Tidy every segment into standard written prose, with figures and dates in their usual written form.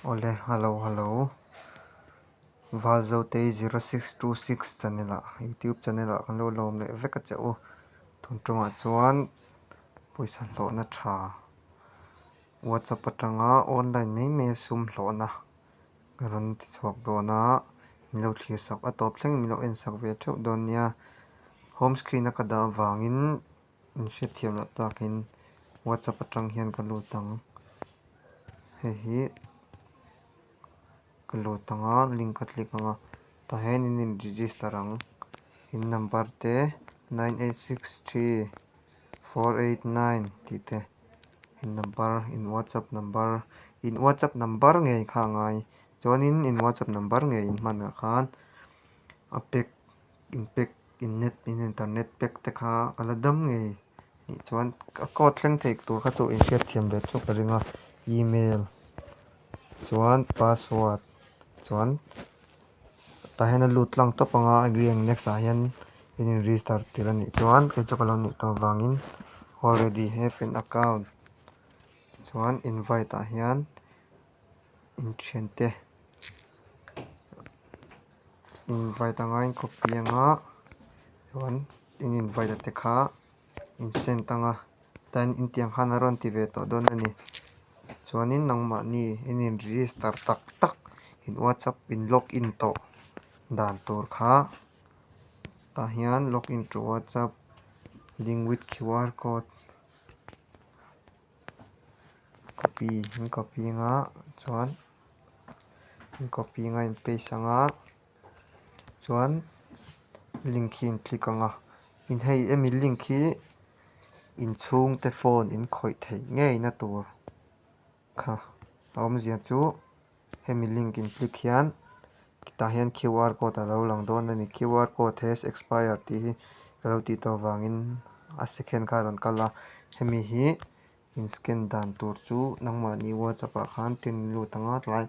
Awle hello hello Valzotei 0626 channel ah youtube channel ah kan lo lawm leh vek a che u tun tawngah chuan pawisa hlawhna tha whatsapp atanga online mai mai a sum hlawhna ka rawn ti chhuak dawn a min lo thlir sak a tawp thleng min lo en sak ve theuh dawn nia home screen a ka dah avangin. In hriatthiam loh takin whatsapp atang hian ka lut ang hei hi ka lut ang a link ka click ang a tah hian in in register ang in number te 9863 489 tih te in number in whatsapp number in whatsapp number ngei kha a ngai chuanin in whatsapp number ngei in hmanah khan a pack in pack. In net in internet pack te kha a la dam ngei nih chuan a code thleng thei tur kha chu inhriat thiam ve chu ka ring a email chuan password chuan tah hian a lut tlang tawp ang a agree and next ah hian in in register tir a nih chuan kei chu ka lo nih tawh avangin already have an account chuan invite ah hian inthiante. Invite anga in copy anga chuan in invite a te kha in send anga tan intiang khan a rawn ti ve tawh dawn a ni chuanin nangmahni in in register tak tak in whatsapp in log in tawh dan tur kha tah hian log in to whatsapp link with qr code copy in copy anga chuan. Copy anga in paste anga chuan link hi in click anga in hei hemi link hi inchhungte phone in khawih theih ngei na tur kha a awmzia chu hemi link in click hian tah hian qr code a lo lang dawn a ni qr code has expired tih hi ka lo tih tawh avangin a second kha a rawn kal a hemi hi. In scan dan tur chu nangmahni whatsapp ah khan tin lut ang a tlai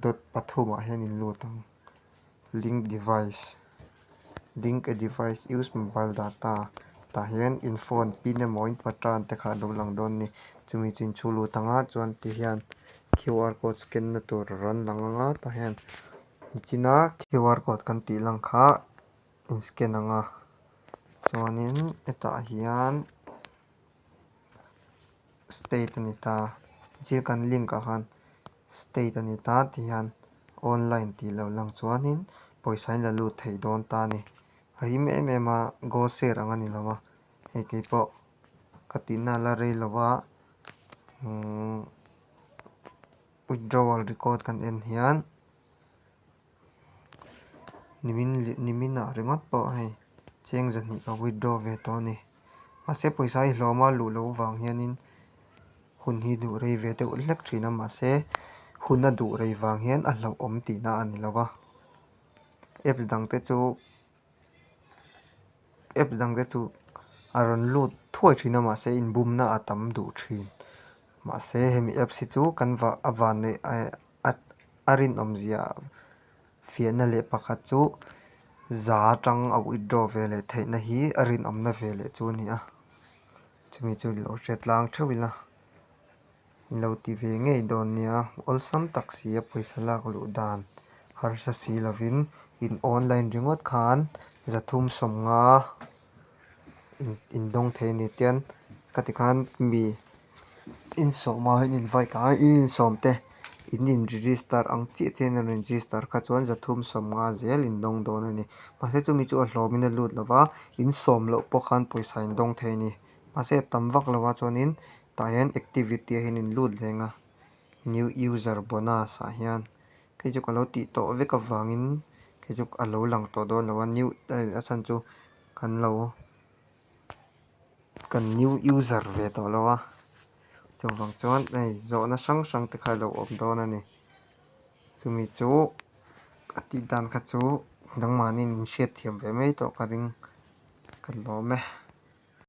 dot pathum ah hian in lut ang link device link a device use mobile data tah hian in phone pin emaw in pattern te kha a lo lang dawn a ni chumi chu in chhu lut ang a chuan ti hian qr code scan na tur a rawn lang ang a tah hian nichina qr code kan tih lang kha in scan ang a chuanin hetah hian. State a ni ta zir kan link ah khan state a ni ta ti hian online tih loh lang chuanin pawisa in la lut thei dawn ta a ni a him em em a gold share ang a ni lo a hei keipawh ka tihna a la rei lo a umm withdrawal record kan en hian. Nimin leh niminah ringawt pawh hei cheng zahnih ka withdraw ve tawh a ni. Mahse pawisa hi hlawm a luh loh vang hianin hun hi duh rei ve deuh hlek thin a mahse hun a duh rei vang hian a hlauhawm tihna a ni lo va. Apps dang te chu apps dang te chu a rawn lut thuai thin a mahse inbumna a tam duh thin. Mahse hemi apps hi chu kan vah a van neih a rinawmzia fiahna leh pakhat chu za atang a withdraw ve leh theihna hi a rinawmna ve leh chu a ni a chumi chu lo hre tlang theuh ila in lo ti ve ngei dawn nia awlsam tak si a pawisa lak luh dan harsa si lovin in online ringawt khan zathum sawmnga in dawng thei a ni tian ka ti khan mi. Insawm a in invite a in insawm te in in register ang chiah chiah in an register kha chuan zathum sawmnga zel in dawng dawn a ni mahse chumi chu a hlawm in a lut lo va in sawm loh pawh khan pawisa in dawng thei a ni mahse a tam vak lo a chuanin tah hian activity ah hian in lut leng a new user bonus ah hian hei chu ka lo tih tawh vek avangin hei chu a lo lang tawh dawn lo a new a chhan chu kan lo. Kan new user ve tawh lo a, chuvang chuan hei zawhna hrang hrang te kha a lo awm dawn a ni. Chumi chu a tih dan kha chu nangmahni in hriatthiam ve mai tawh ka ring ka lawm e.